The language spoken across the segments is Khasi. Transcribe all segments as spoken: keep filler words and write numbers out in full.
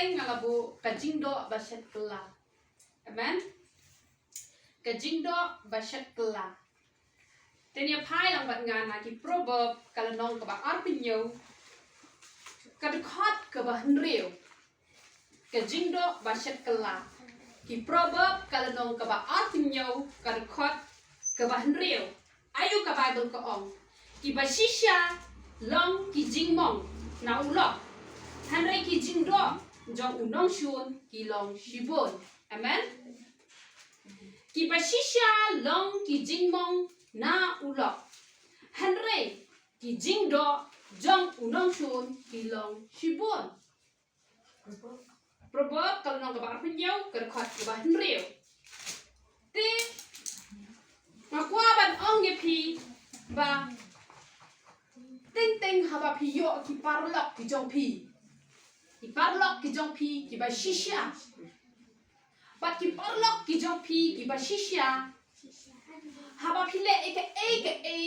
Nga la buh ka jingdoh ba shet kylla. Amen. Ka jingdoh ba shet kylla. Te ïa phai lang bad nga na ki Proverb ka lynnong kaba arphew hynñiew, ka dkhot kaba hynriew. Ka jingdoh ba shet kylla. Ki Proverb ka lynnong kaba arphew hynñiew, ka dkhot kaba hynriew. Aïu ka Baibl ka ong? Ki ba shisha long ki jingmong na u lok, hynrei ki jingdoh jong u nongshun ki long shibun. Amen. Ki ba shisha long ki jingmong na u lok, hynrei ki jingdoh jong u nongshun ki long shibun. Proverb ka lynnong kaba arphew hynñiew, ka dkhot kaba hynriew. Te nga kwah ban ong ïa phi ba teng teng haba phi ïoh ki paralok ki jong phi, ki paralok ki jong phi ki ba shisha, bad ki paralok ki jong phi ki ba shisha, haba phi leh ïa kaei kaei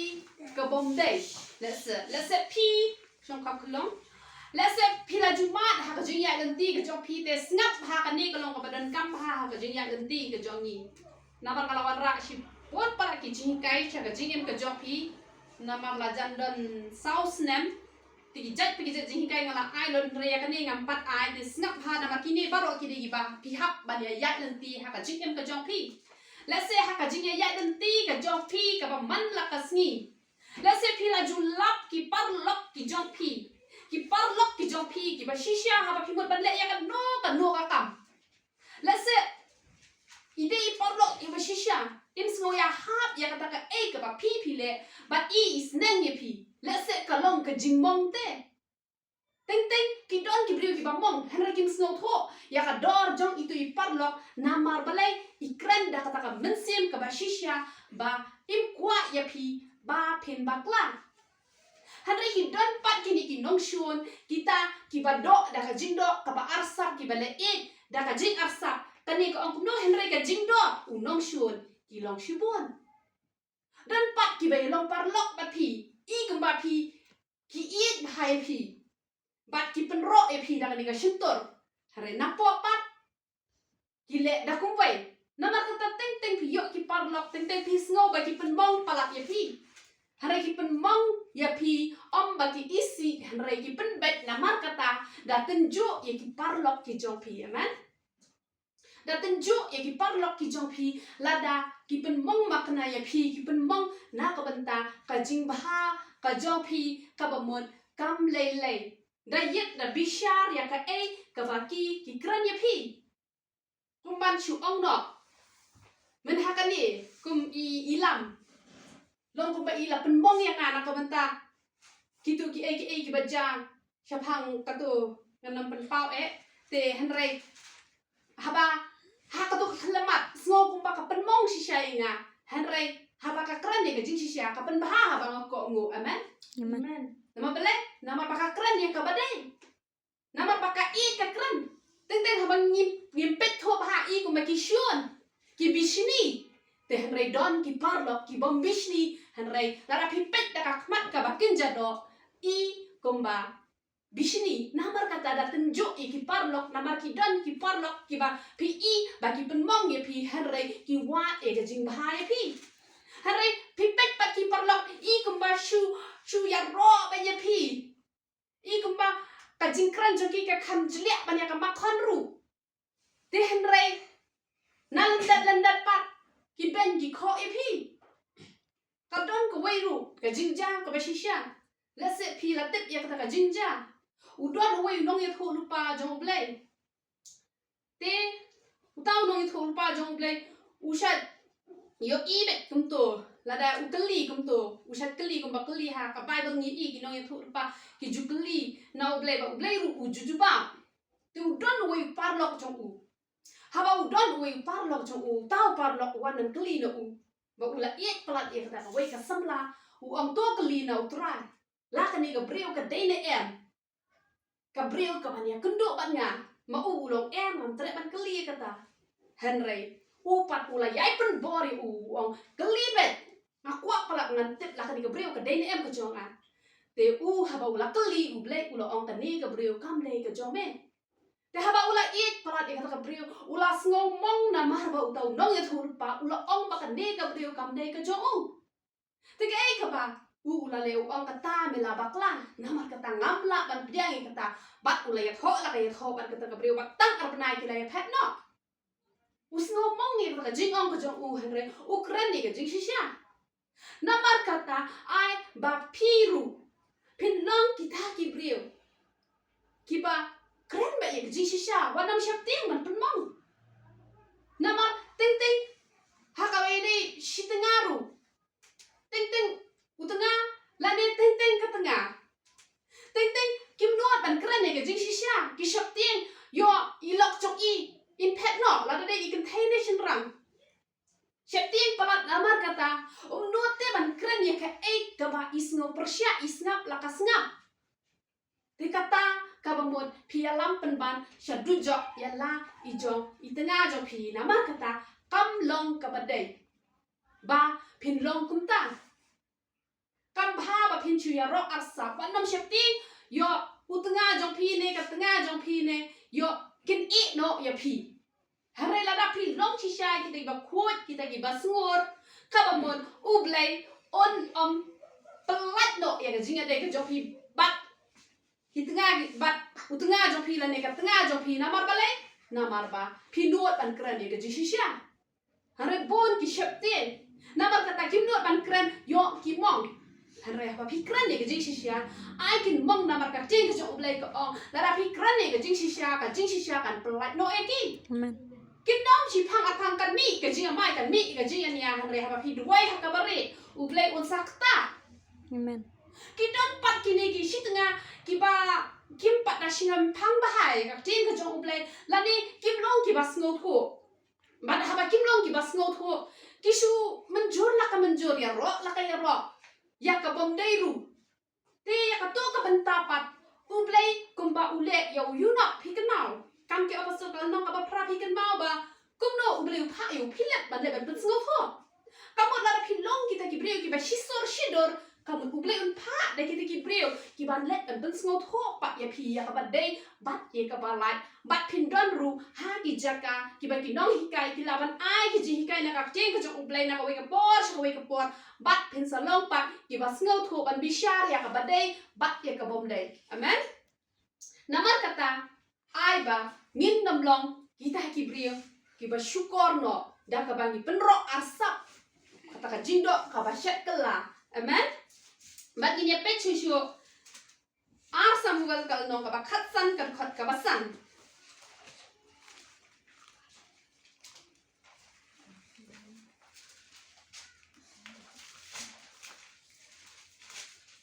ka bym dei, lehse, lehse phi shong khap khlong, lehse phi la ju mad ha ka jingïaid lynti ka jong phi, te sngap ha kane ka long kaba donkam ha ka jingïaid lynti ka jong ngi. Namar nga la wanrah shibun palat ki jinghikai sha ka jingim ka jong phi, namar la jan don saw snem. Te ki jait pa ki jait jinghikai nga la ai lut, hynrei ïa kane ngam pat ai. Te sngap ha, namar kine baroh ki dei kiba phi hap ban ïa ïaid lynti ha ka jingim ka jong phi. Lehse ha ka jingïaid lynti ka jong phi kaba man la ka sngi, lehse phi la ju lap ki paralok ki jong phi, ki paralok ki jong phi ki ba shisha, haba phi mut ban leh ïa kano kano ka kam. Lehse i dei i paralok i ba shisha, im sngew ïahap ïa kata kaei kaba phi phi leh, bad i i sneng ïa phi. Lehse ka long ka jingmong te. Teng teng ki don ki briew ki ba mong, hynrei kim sngewthuh ïa ka dor jong itu i paralok, namar balei? I kren da kata ka mynsiem kaba shisha ba im kwah ïa phi ba phin bakla. Hynrei ki don pat kine ki nongshun, kita ki ba doh da ka jingdoh kaba arsap, ki ba leh ïeit da ka jingarsap. Kane ka ong kumno? Hynrei ka jingdoh u nongshun ki long shibun. Don pat ki ba ïa long paralok bad phi, i kumba phi, ki ïeit bha ïa phi, bad ki pynroh ïa phi da kane ka shyntur. Hynrei napoh pat ki leh da kumwei. Namar kata teng teng phi ïoh ki paralok, teng teng phi sngew ba ki pynmong palat ïa phi. Hynrei ki pynmong ïa phi ym ba ki isih, hynrei ki pynbeit. Namar kata da tynjuh ïa ki paralok ki jong phi. Amen. Da tynjuh ïa ki paralok ki jong phi, lada ki pynmong makna ïa phi, ki pynmong na ka bynta ka jingbha ka jong phi kaba mut kam lei lei. Da ïit da bishar ïa kaei kaba ki, ki kren ïa phi. Kum ban shu ong noh, mynta kane kum i, i Lam, long kumba i la pynmong ïa nga na ka bynta kitu kiei kiei kiba jia shaphang katu, ngan ym pynpaw eh. Te hynrei haba ha katu ka khyllipmat sngew kumba ka pynmong shisha ïa nga, hynrei haba ka kren ïa ka jingshisha ka pynbha haba nga kohnguh. Amen. Amen. Namar balei? Namar ba ka kren ïa kaba dei. Namar ba ka ïeit ka kren. Teng teng haba ngim, ngim peit thuh bha, i kumba ki shun, ki bishni. Te hynrei don ki paralok ki bym bishni, hynrei lada phi peit da ka khmat kaba kynja doh, i kumba bishni. Namar kata da tynjuh ïa ki paralok, namar ki don ki paralok kiba phi i ba ki pynmong ïa phi, hynrei ki wad ïa ka jingbha ïa phi. Hynrei phi peit pat ki paralok, i kumba shu, shu ïaroh beit ïa phi. I kumba ka jingkren jong ki ka kham jliah ban ïa ka makhon ruh. Te hynrei na lyndet lyndet pat ki beiñ ki khoh ïa phi. Ka don kawei ruh ka jingjia kaba shisha. Lehse phi la tip ïa kata ka jingjia. U don uwei u nongïathuhlypa jong U Blei. Te uta u nongïathuhlypa jong U Blei u shait ïohi beit kumto, lada u kylli kumto, u shait kylli kumba kylli ha ka Baibl ngi i ki nongïathuhlypa ki ju kylli na U Blei ba U Blei ruh u ju jubab. Te u don uwei u paralok jong u. Haba u don uwei u paralok jong u, uta u paralok u wan ban kylli na u, ba u la ïeit palat ïa kata kawei ka samla, u ong to kylli na U Trai. La kane ka briew ka dei ne em? Ka briew ka ban ïakynduh bad nga, ma u u long em, ngam treh ban kylli ïa kata. Hynrei u pat u la ïai pynbor ïa u, u ong kylli beit. Nga kwah palat ngan tip la kane ka briew ka dei ne em ka jong nga. Te u haba u la kylli, U Blei u la ong kane ka briew kam dei ka jong me. Te haba u la ïeit palat ïa kata ka briew, u la sngew mong namar ba uta u nongïathuhlypa u la ong ba kane ka briew kam dei ka jong u. Te kaei kaba u, u la leh, u ong kata me la bakla, namar kata ngam lah ban pdiang ïa kata. Bad u la ïathoh la ka ïathoh bad kata ka briew bad tang ar bnai ki la ïaphet noh. U sngew mong ïa kata ka jingong ka jong u, hynrei u kren ïa ka jingshisha. Namar kata ai ba phi ruh phin long kita ki briew kiba kren beit ïa ka jingshisha, wat nym sheptieng ban pynmong. Namar teng teng ha kawei de shi tnga ruh, teng teng u tnga lane teng teng ka tnga, teng teng kim nud ban kren ïa ka jingshisha, ki sheptieng, ïoh i lok jong i in phet noh, lada dei i kynthei ne shynrang. Sheptieng palat, namar kata um nud te ban kren ïa kaei kaba i sngew pyrshah, i sngap la ka sngap. Te kata kaba mut phi ïalam pynban sha dujok ïa la i jong i tnga jong phi, namar kata kam long kaba dei ba phin long kumta. Kam bha ba phin shu ïaroh arsap, wat nym sheptieng, ïoh u tnga jong phi ne ka tnga jong phi ne ïoh kin ïeh noh ïa phi. Hynrei lada phi long shisha kita kiba khuid, kita kiba sngur, kaba mut U Blei un ym pyllait noh ïa ka jingïadei ka jong phi bad ki tnga ki, bad u tnga jong phi lane ka tnga jong phi, namar balei? Namar ba phi nud ban kren ïa ka jingshisha. Hynrei bun ki sheptieng, namar kata kim nud ban kren, ïoh ki mong. Hynrei haba phi kren ïa ka jingshisha, ai kin mong, namar ka ktien ka jong U Blei ka ong, lada phi kren ïa ka jingshisha, ka jingshisha kan pyllait noh ïa ki. Amen. Kin ym shipang arpang, kan mih ka jingïamai, kan mih ka jingïania, hynrei haba phi duwai ha kaba rieh, U Blei un sa ktah. Amen. Ki don pat kine ki shi tnga kiba kim pat da shngaiñ pang bha ïa ka ktien ka jong U Blei, lane kim long kiba sngewthuh. Bad haba kim long kiba sngewthuh, ki shu mynjur la ka mynjur, ïaroh la ka ïaroh ïa ka bym dei ruh. Te ïa kato ka bynta pat U Blei kumba u leh ïa u Ïunok, phi kynmaw? Kam Ki Apostol ka lynnong kaba phra, phi kynmaw ba kumno U Blei u phah ïa u Philip ban leh ban pynsngewthuh? Ka mut lada phi long kita ki briew kiba shisur shidur, ka mut U Blei un phah da kita ki briew kiban leh ban pynsngewthuh pat ïa phi ïa kaba dei bad ïa kaba lait. Bad phin don ruh ha ki jaka kiba ki nonghikai ki lah ban ai ki jinghikai na ka ktien ka jong U Blei na kawei ka por sha kawei ka por. Bad phin sa long pat kiba sngewthuh ban bishar ïa kaba dei bad ïa ka bym dei. Amen. Namar kata, ai ba ngin nym long kita ki briew kiba shukor noh da kaba ngi pynroh arsap kata ka jingdoh kaba shet kylla. Amen. Bad ngin ïa peit shuh shuh Ar Samuel ka lynnong kaba khatsan, ka dkhot kaba san.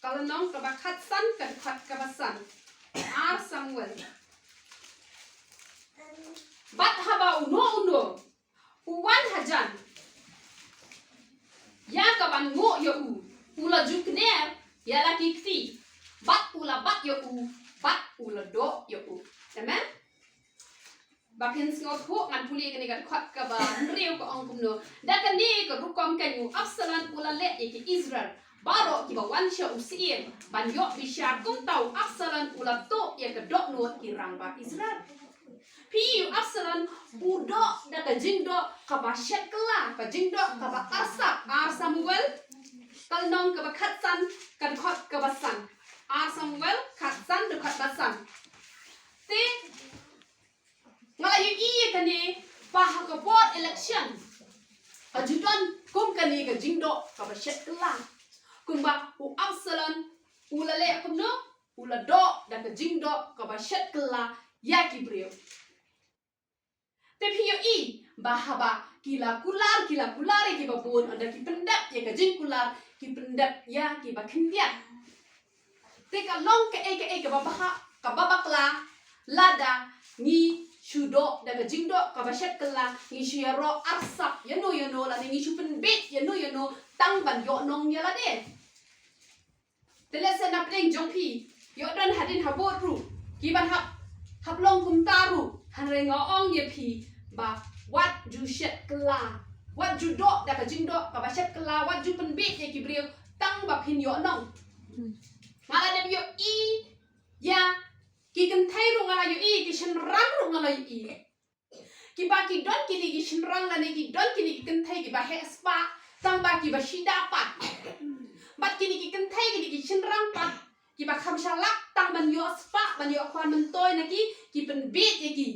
Ka lynnong kaba khatsan, ka dkhot kaba san. Ar Samuel. Bad haba uno uno u wan hajan ïa kaban nguh ïa u, u la ju kner ïa la ki kti, bad u la bat ïa u, bad u la doh ïa u. Amen. Ba phin sngewthuh, ngan pule kane ka dkhot kaba hynriew, ka ong kumno: Da kane ka rukom keiñ u Absalom u la leh ïa ki Israel baroh kiba wan sha u Seir ban ïoh bishar, kumta u Absalom u la tuh ïa ka dohnud ki rangbah Israel. Phi, u Absalom u doh da ka jingdoh kaba shet kylla, ka jingdoh kaba arsap. Ar Samuel ka lynnong kaba khatsan, ka dkhot kaba san. Ar Samuel khatsan, dkhot ba san. Te nga la ïohi ïa kane ba ha ka por election ka ju don kum kane ka jingdoh kaba shet kylla. Kumba u Absalom u la leh kumno, u la doh da ka jingdoh kaba shet kylla ïa ki briew. Te phi ïohi ba haba ki la kular, ki la kular ïa kiba bun, ynda ki pyndep ïa ka jingkular, ki pyndep ïa kiba khyndiat. Te ka long kaei kaei kaba bha, kaba bakla lada ngi shu doh da ka jingdoh kaba shet kylla, ngi shu ïaroh arsap ïano ïano, lane ngi shu pynbeit ïano ïano tang ban ïoh nong ïa lade. Te lehse na pdeng jong phi ïoh don hadien habud ruh kiban hap, hap long kumta ruh. Hynrei nga ong ïa phi ba wat ju shet kylla, wat ju doh da ka jingdoh kaba shet kylla, wat ju pynbeit ïa ki briew tang ba phin ïoh nong. Nga la dep ïohi ïa ki kynthei ruh, nga la ïohi ki shynrang nga la ïohi. Kiba ki don kine ki shynrang lane ki don kine ki kynthei kiba heh spah, tang ba kiba shida pat. Bad kine ki kynthei kine ki shynrang pat, kiba kham shalak tang ban ïoh spah, ban ïoh khwan myntoi na ki, ki pynbieit ïa ki.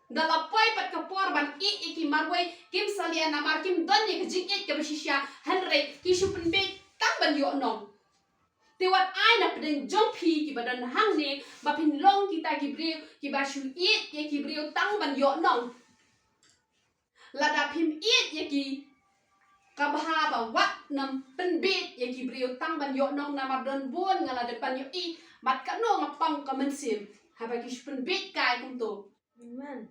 Da la poi pat ka por ban ïeit ïa ki marwei, kim salia namar kim don ïa ka jingïeit kaba shisha, hynrei ki shu pynbieit tang ban ïoh nong. Te wat ai na pdeng jong phi kiba don hangne, ba phin long kita ki briew kiba shu ïeit ïa ki briew tang ban ïoh nong. Lada phim ïeit ïa ki, ka bha ba wat nym pynbieit ïa ki briew tang ban ïoh nong, namar don bun nga la dep ban ïohi, bad kano nga pang ka mynsiem haba ki shu pynbieit kai kumto. Amen.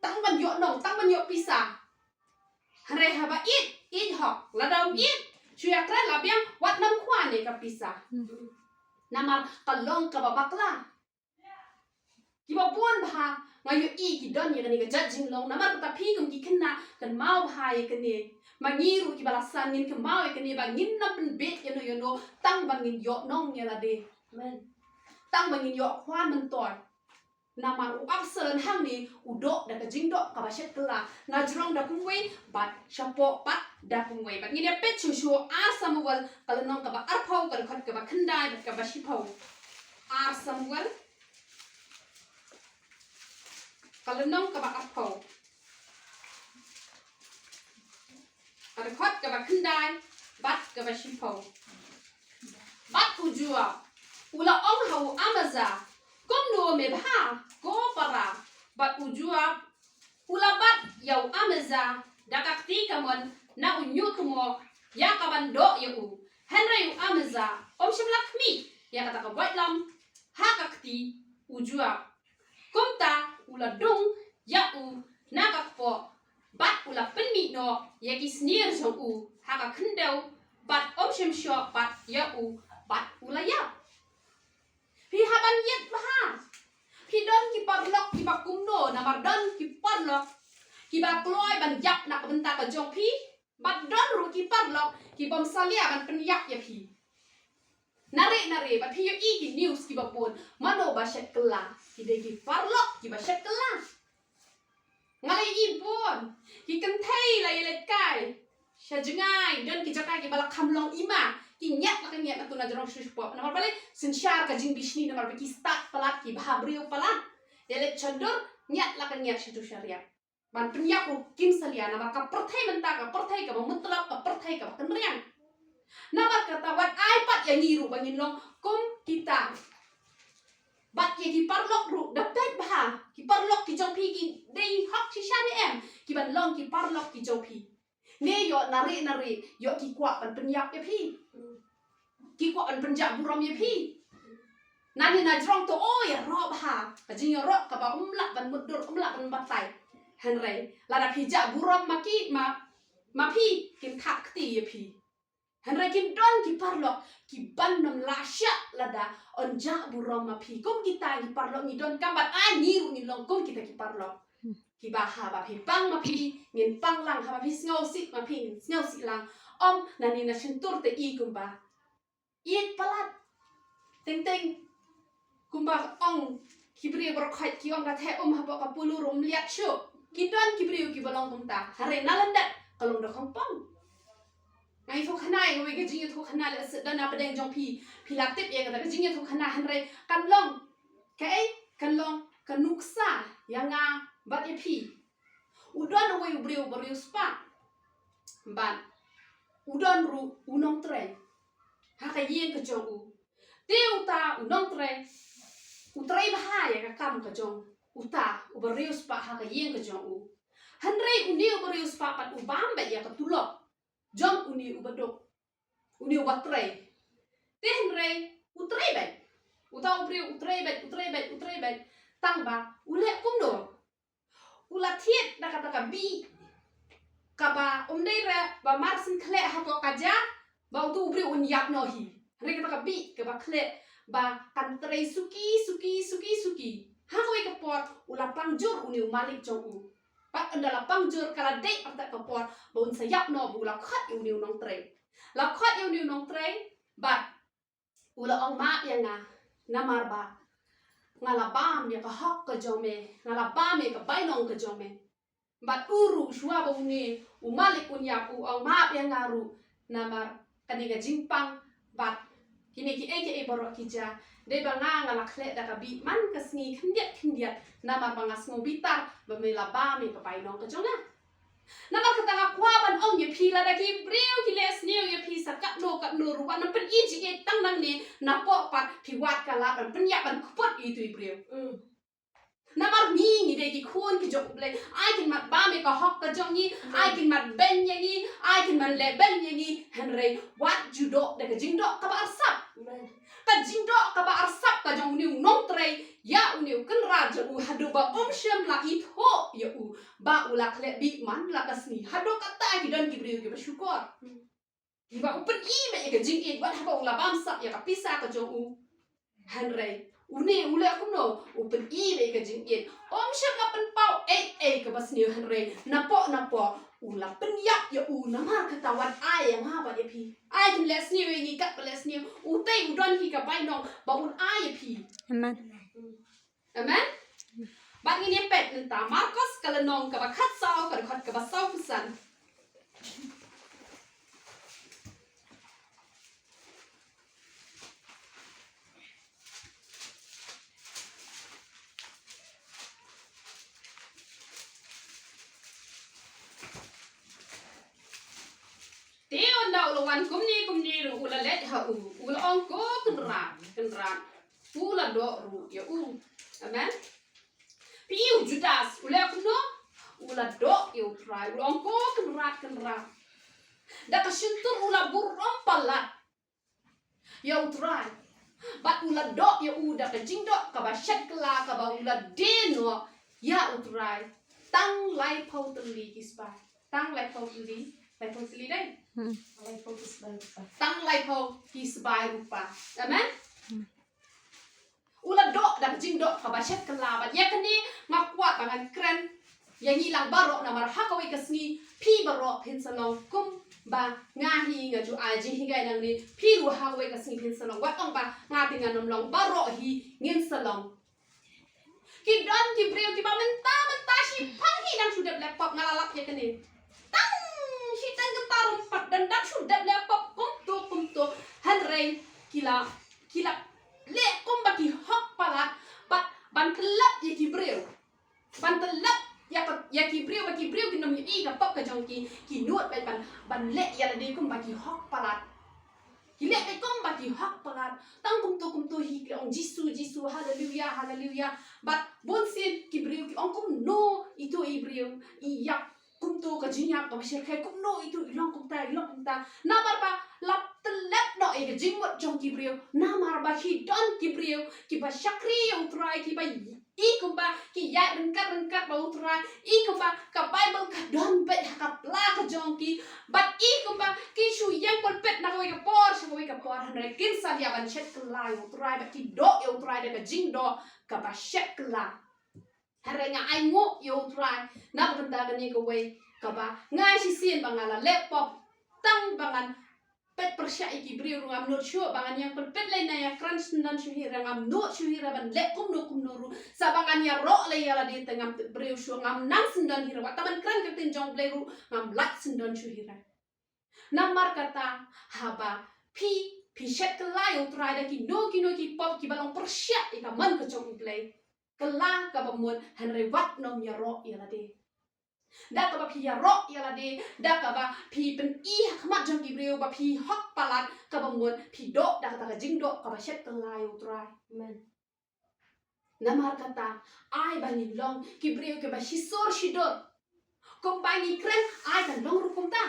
Tang ban ïoh nong, tang ban ïoh pisa. Hynrei haba ïeit, ïeit hok. Lada ym ïeit, shu ïakren la biang, wat nym khwan ïa ka pisa. Namar ka long kaba bakla. Kiba bun bha, nga ïohi ki don ïa kane ka jait jinglong, namar kata phi kum ki khynnah, kynmaw bha ïa kane. Ma ngi ruh kiba la san ngin kynmaw ïa kane, ba ngin nym pynbieit ïano ïano, tang ba ngin ïoh nong ïa lade. Amen. Tang ba ngin ïoh khwan myntoi. Namar u Absalom hangne u doh da ka jingdoh kaba shet kylla, na jrong da kumwei bad shapoh pat da kumwei. Bad ngin ïa peit shuh shuh Ar Samuel ka lynnong kaba arphew, ka dkhot kaba khyndai bad kaba shiphew. Ar Samuel ka lynnong kaba arphew, ka dkhot kaba khyndai bad kaba shiphew. Bad u Joab u la ong ha u Amasa, kumno me bha, ko para? Bad u Joab u la bat ïa u Amasa da ka kti kamon, na u ñiuhtmo ïa kaban doh ïa u. Hynrei u Amasa um shym la khmih ïa kata ka waitlam ha ka kti u Joab. Kumta u la dung ïa u na ka kpoh, bad u la pynmih noh ïa ki snier jong u ha ka khyndew, bad um shym shoh pat ïa u, bad u la ïap. Phi hap ban ïeit bha. Phi don ki paralok kiba kumno, namar don ki paralok kiba kloi ban ïap na ka bynta ka jong phi, bad don ruh ki paralok kibym salia ban pynïap ïa phi. Nare nare bad phi ïohi ki news kiba bun, mano ba shet kylla? Ki dei ki paralok kiba shet kylla. Nga la ïohi bun ki kynthei la ïaleit kai sha jngai, don ki jaka kiba la kham long ima, ki ñiat la ka ñiat na tu na jrong shuh shuh pop. Namar balei? Synshar ka jingbishni, namar ba ki stad palat, ki bha briew palat. Ïaleit sha dur, ñiat la ka ñiat sha tu sha riat. Ban pynïap ruh kim salia, namar ka pyrthei mynta ka pyrthei kaba mutlop, ka pyrthei kaba kynriang. Namar kata wat ai pat ïa ngi ruh ba ngin long kum kita. Bad ïa ki paralok ruh da peit bha, ki paralok ki jong phi ki dei hok shisha ne em, kiban long ki paralok ki jong phi. Ne ïoh nare nare ïoh ki kwah ban pynïap ïa phi, ki kwah ban pynjah burom ïa phi. Nane na jrong to, o, ïaroh bha, ka jingïaroh kaba um lah ban mutdur, um lah ban batai. Hynrei lada phi jah burom ma ki, ma, ma phi, kin thap kti ïa phi. Hynrei kin don ki paralok kiban nym lah shah lada yn jah burom ma phi. Kum kita ki paralok ngi donkam, bad ai ngi ruh ngin long kum kita ki paralok. Kiba haba phi pang ma phi, ngin pang lang, haba phi sngewsih ma phi, ngin sngewsih lang. Ym nane na shyntur te i kumba ïeit palat. Teng teng kumba ong ki briew baroh khoit, ki ong ka theh um hapoh ka pulu ruh um liat shuh. Ki don ki briew kiba long kumta. Hynrei na lyndet ka long da khongpong. Nga ïathuh khana ïa kawei ka jingïathuh khana, lehse don na pdeng jong phi phi la tip ïa kata ka jingïathuh khana, hynrei kan long kaei, kan long ka nuksa ïa nga bad ïa phi. U don uwei u briew uba riewspah, bad u don ruh u nongtrei ha ka ïing ka jong u. Te uta u nongtrei u trei bha ïa ka kam ka jong uta uba riewspah ha ka ïing ka jong u. Hynrei une uba riewspah pat u bam beit ïa ka tulop jong une uba duk, une uba trei. Te hynrei u trei beit, uta u briew u trei beit, u trei beit, u trei beit. Tang ba u leh kumno? U la thied da kata ka bih kaba um dei re ba mar syn khleh hapoh ka ja ba utu u briew un ïap noh hi. Hynrei kata ka bih kaba khleh ba kan trei suki suki suki suki. Ha kawei ka por u la pang jur une u malik jong u. Bad ynda la pang jur, ka la dei artat ka por ba un sa ïap noh, ba u la khot ïa une u nongtrei. La khot ïa une u nongtrei bad u la ong, map ïa nga, namar ba Nga la bam ïa ka hok ka jong me, nga la bam ïa ka bainong ka jong me. Bad u ruh shuwa ba une u malik un ïap u ong map ïa nga ruh, namar kane ka jingpang bad kine kiei kiei baroh ki jia. Dei ba nga nga la khleh da ka bih man ka sngi khyndiat khyndiat, namar ba nga sngew bitar ba me la bam ïa ka bainong ka jong nga. Namar kata nga kwah ban ong ïa phi, lada ki briew ki leh sniew ïa phi sa katno katno ruh, wat nang pyni jingïeit tang nangne, napoh pat phi wad ka lad ban pynïap ban kput ïa itu i briew. Namar ngi ngi dei ki khun ki jong U Blei. Ai kin mat bam ïa ka hok ka jong ngi, ai kin mat beiñ ïa ngi, ai kin mat leh beiñ ïa ngi. Hynrei wat ju doh da ka jingdoh kaba arsap. Ka jingdoh kaba arsap ka jong une u nongtrei ïa une u kynrad jong u, haduh ba um shym la ithuh ïa u ba u la khleh bih man la ka sngi. Haduh katta ki don ki briew kiba shukor. Kiba u pyni beit ïa ka jingïeit wat haba u la bamsap ïa ka pisa ka jong u. Hynrei une u leh kumno? U pyni beit ïa ka jingïeit. Um shym la pynpaw ei ei kaba sniew, hynrei napoh napoh u la pynïap ïa u. Namar kata wat ai ïa nga bad ïa phi. Ai kin leh sniew ïa ngi katba leh sniew. Utei u don hi ka bainong ba un ai ïa phi. Amen. Amen. Bad ngin ïa peit mynta Markos ka lynnong kaba khatsaw, ka dkhot kaba sawphew san. Te ynda u la wan kumne kumne ruh u la leit ha u, u la ong, ko Kynrad, Kynrad. U la doh ruh ïa u. Amen. Phi i u Judas u leh kumno? U la doh ïa u Trai, u la ong, ko Kynrad, Kynrad. Da ka shyntur u la burom palat ïa u Trai. Bad u la doh ïa u da ka jingdoh kaba shet kylla, kaba u la die noh ïa u Trai. Tang laiphew tylli ki spah. Tang laiphew tylli, laiphew tylli dei. Hmm. Laiphew ki spah. Tang laiphew ki spah rupa. Amen. Hmm. U la doh da ka jingdoh kaba shet kylla. Bad ïa kane nga kwah ba ngan kren ïa ngi lang baroh, namar ha kawei ka sngi phi baroh phin sa long kumba nga hi nga ju ai jinghikai nangne, phi ruh ha kawei ka sngi phin sa long. Wat ong ba nga te ngan ym long, baroh hi ngin sa long. Ki don ki briew kiba mynta mynta shiphang hi dang shu dep leh pop, nga la lap ïa kane. Tang shi tang kynta ruh pat dang dang shu dep leh pop kumto kumto. Hynrei ki la, ki la leh kumba ki hok palat, bad ban tyllep ïa ki briew. Ban tyllep ïa ka, ïa ki briew, ba ki briew kin ym ïohi ka pop ka jong ki, ki nud beit ban, ban leh ïa lade kumba ki hok palat. Ki leh beit kumba ki hok palat. Tang kumto kumto hi ki ong, Jisu, Jisu, haleluya, haleluya. Bad bunsien ki briew ki ong, kumno ito i briew i ïap kumto ka jingïap kaba shyrkhei, kumno ito i long kumta, i long kumta. Namar ba la tyllep noh ïa ka jingmut jong ki briew. Namar ba ki don ki briew kiba shakri ïa u Trai, kiba i kumba ki ïaid ryngkat ryngkat bad u Trai, i kumba ka Baibl ka don beit ha ka pla ka jong ki, bad i kumba ki shu ïeng pulpit na kawei ka por sha kawei ka por, hynrei kin sa ïa ban shet kylla ïa u Trai, bad ki doh ïa u Trai da ka jingdoh kaba shet kylla. Hynrei nga ainguh ïa u Trai na ka bynta kane kawei kaba nga shisien ba nga la leh pop, tang ba ngan peit pyrshah ïa ki briew ruh ngam nud shuh, ba ngan ïeng pynpeit lei na ïa kren syndon shuh hi ruh ngam nud shuh hi ruh, ban leh kumno kumno ruh, sa ba ngan ïaroh lei ïa lade te ngam tip briew shuh, ngam nang syndon hi ruh. Wat tang ban kren ka ktien jong U Blei ruh ngam lait syndon shuh hi ruh. Namar kata, haba phi, phi shet kylla ïa u Trai da kino kino ki pop kiba long pyrshah ïa ka mon ka jong U Blei, kylla kaba mut, hynrei wat nym ïaroh ïa lade. Da kaba phi ïaroh ïa lade, da kaba phi pyni ha khmat jong ki briew ba phi hok palat, kaba mut phi doh da kata ka jingdoh kaba shet kylla ïa u Trai. Amen. Namar kata, ai ba ngin long ki briew kiba shisur shidur. Kumba ngi kren, ai kan long ruh kumta.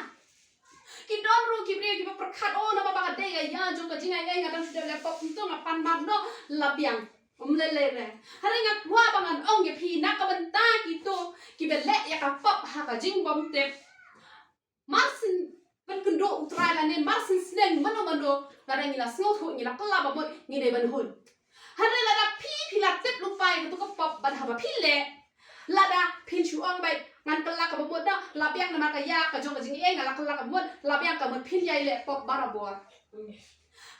Ki don ruh ki briew kiba pyrkhat, oh, naba ba ka dei ka ïa jong ka jingai ngai, nga dang shu dep leh pop, kumto nga pan map noh, la biang. Ym lei lei re. Hynrei nga kwah ba ngan ong ïa phi na ka bynta kito kiba leh ïa ka pop ha ka jingbymtip. Mar syn pynkynduh u Trai lane mar syn sneng mano mano, lada ngi la sngewthuh, ngi la kylla ba mut, ngi dei ban hun. Hynrei lada phi, phi la tip lypa ïa kato ka pop, bad haba phi leh, lada phin shu ong beit, ngan kylla kaba mut da, la biang namar ka ïa ka jong ka jingaiei, nga la kylla kaba mut, la biang ka mut phin ïai leh pop barabor.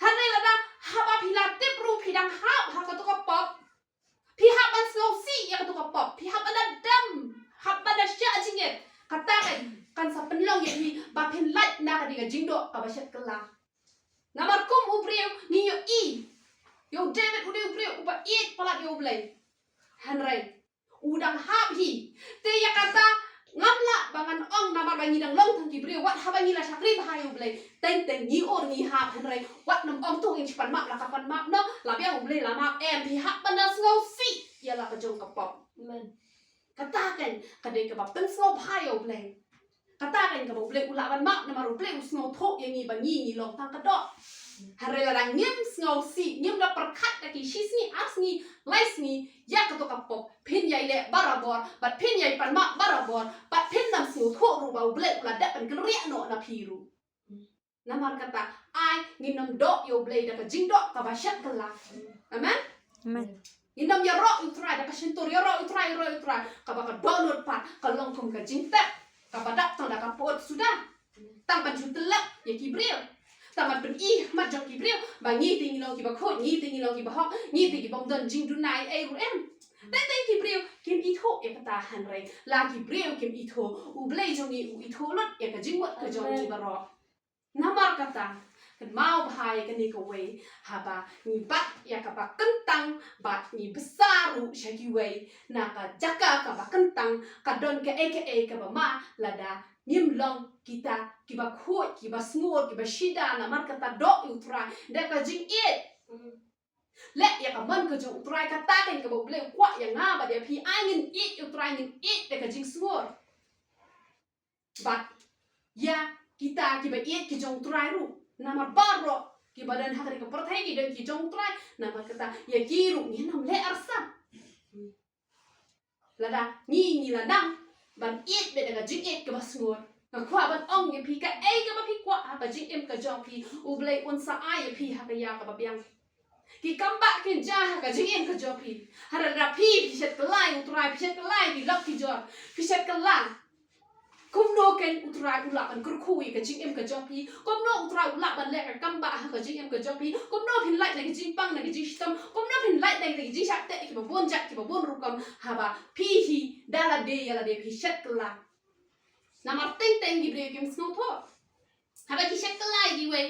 Hynrei lada haba phi la tip ruh phi dang hap ha kato ka pop, Phi hap ban sngewsih ïa kato ka pop. Phi hap ban da dem. Hap ban da shah jingit. Kata kan, kan sa pynlong ïa phi ba phin lait na ka dei ka jingdoh kaba shet kylla. Namar kum u briew ngi ïohi. Ïa u David u dei u briew uba ïeit palat ïa u Blei. Hynrei u dang hap hi. Te ïa kata ngam lah ba ngan ong namar ba ngi dang long tang ki briew wat haba ngi la shakri bha ïa u Blei. Teng teng ngi ur ngi hap hynrei wat nym ong to ngin shu pan map la ka pan map noh la biang u Blei la map em phi hap ban da sngewsih ïa la ka jong ka pop. Amen. Kata kan ka dei kaba pynsngewbha ïa u Blei. Kata kan kaba u Blei u lah ban map namar u Blei u sngewthuh ïa ngi ba ngi ngi long tang ka doh. Hynrei lada ngim sngewsih ngim da pyrkhat da ki shi sngi ar sngi lai sngi ïa kato ka pop phin ïai leh barabor bad phin ïai pan map barabor bad phin nym sngewthuh ruh ba u Blei u la dep ban kynriah noh na phi ruh. Namar kata ai ngin nym doh ïa u Blei da ka jingdoh kaba shet kylla. Amen. Amen. Ngin nym ïaroh ïa u Trai da ka shyntur ïaroh ïa u Trai ïaroh ïa u Trai kaba ka dohnud pat ka long kum ka jingtep kaba dap tang da ka pud suda. Tang ban shu tyllep ïa ki briew. Tang ban pyni mat jong ki briew ba ngi te ngi long kiba khuid ngi te ngi long kiba hok ngi te ki bym don jingduna ei ei ruh em. Teng teng ki briew kim ithuh ïa kata hynrei la ki briew kim ithuh u Blei jong ngi u ithuh lut ïa ka jingmut ka jong ngi baroh. Namar kata kynmaw bha ïa kane kawei haba ngi bat ïa kaba kyntang bad ngi bsa ruh sha kiwei na ka jaka kaba kyntang ka don kaei kaei kaba ma lada ngim long kita kiba khuid kiba sngur kiba shida namar kata doh ïa u Trai da ka jingïeit. Leh ïa ka mon ka jong u Trai kata kan kaba u Blei u kwah ïa nga bad ïa phi ai ngin ïeit ïa u Trai ngin ïeit da ka jingsngur. Bad ïa kita kiba ïeit ki jong u Trai ruh namar baroh kiba don ha kane ka pyrthei ki don ki jong u Trai namar kata ïa ki ruh ngin nym leh arsap. Lada ngi ngi la nang ban ïeit bad da ka jingïeit kaba sngur. Nga kwah ban ong ïa phi kaei kaba phi kwah ha ka jingim ka jong phi u Blei un sa ai ïa phi ha ka ïa kaba biang. Ki kam ba kin jia ha ka jingim ka jong phi. Hynrei lada phi phi shet kylla ïa u Trai phi shet kylla ïa ki lok ki jor phi shet kylla. Kumno kan u Trai u lah ban kyrkhu ïa ka jingim ka jong phi? Kumno u Trai u lah ban leh ka kam ba ha ka jingim ka jong phi? Kumno phin lait na ka jingpang na ka jingshitom? Kumno phin lait na ka jingshah teh kiba bun jait kiba bun rukom haba phi hi da lade ïa lade phi shet kylla. Namar teng teng ki briew kim sngewthuh. Haba ki shet kylla ïa kiwei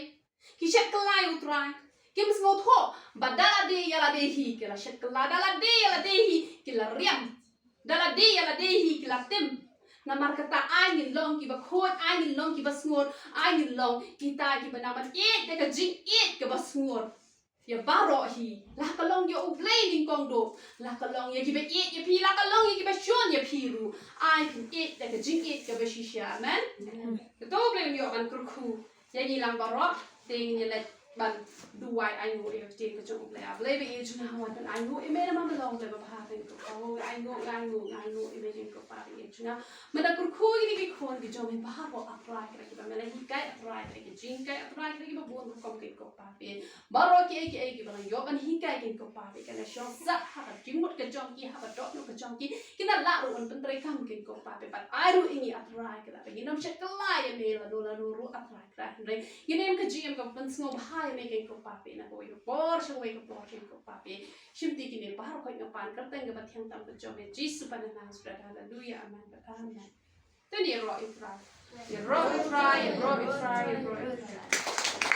ki shet kylla ïa u Trai. Kim sngewthuh ba da lade ïa lade hi ki la shet kylla da lade ïa lade hi ki la riam. Da lade ïa lade hi ki la tim. Namar kata ai ngin long kiba khuid ai ngin long kiba sngur ai ngin long kita kiba nang ban ïeit da ka jingïeit kaba sngur. Ïa baroh hi la ka long ïa u Blei nyngkong duh la ka long ïa kiba ïeit ïa phi la ka long ïa kiba shun ïa phi ruh. Ai phin ïeit da ka jingïeit kaba shisha. Amen. Kato u Blei un ïoh ban kyrkhu ïa ngi lang baroh. Te ngin ïa leit ban duwai ainguh ïa ka ktien ka jong u Blei. A Blei ba ïeit jong nga, wat ban ainguh ïa me namar me long Blei ba bha. Thank you. Ainguh, ainguh, ainguh ïa me, thank you Kpa ba ïeit jong nga. Me da kyrkhu ïa kine ki khun ki jong me baroh, A Trai, kiba me la hikai, A Trai, kiba jinghikai, A Trai, kiba bun rukom, thank you Kpa ba ïeit. Baroh kiei kiei kiba la ïoh ban hikai, thank you Kpa ba ïeit, kan da shong sah ha ka jingmut ka jong ki, ha ka dohnud ka jong ki, kin da lah ruh ban pyntreikam, thank you Kpa ba ïeit. Bad ai ruh ïa ngi, A Trai, kiba ngin ym shet kylla ïa me lano lano ruh, A Trai. Hynrei ngin im ka jingim kaba pynsngewbha ïa me, thank you Kpa ba ïeit, na kawei ka por sha kawei ka por, thank you Kpa ba ïeit. Shim ti kine baroh, koit nga pan kyrteng kaba thiang tam ka jong me Jisu ba na nang suda. Haleluya. Amen. Amen. Te ngin ïaroh ïa u Trai. Ïaroh ïa u Trai, ïaroh ïa u Trai, ïaroh ïa u Trai.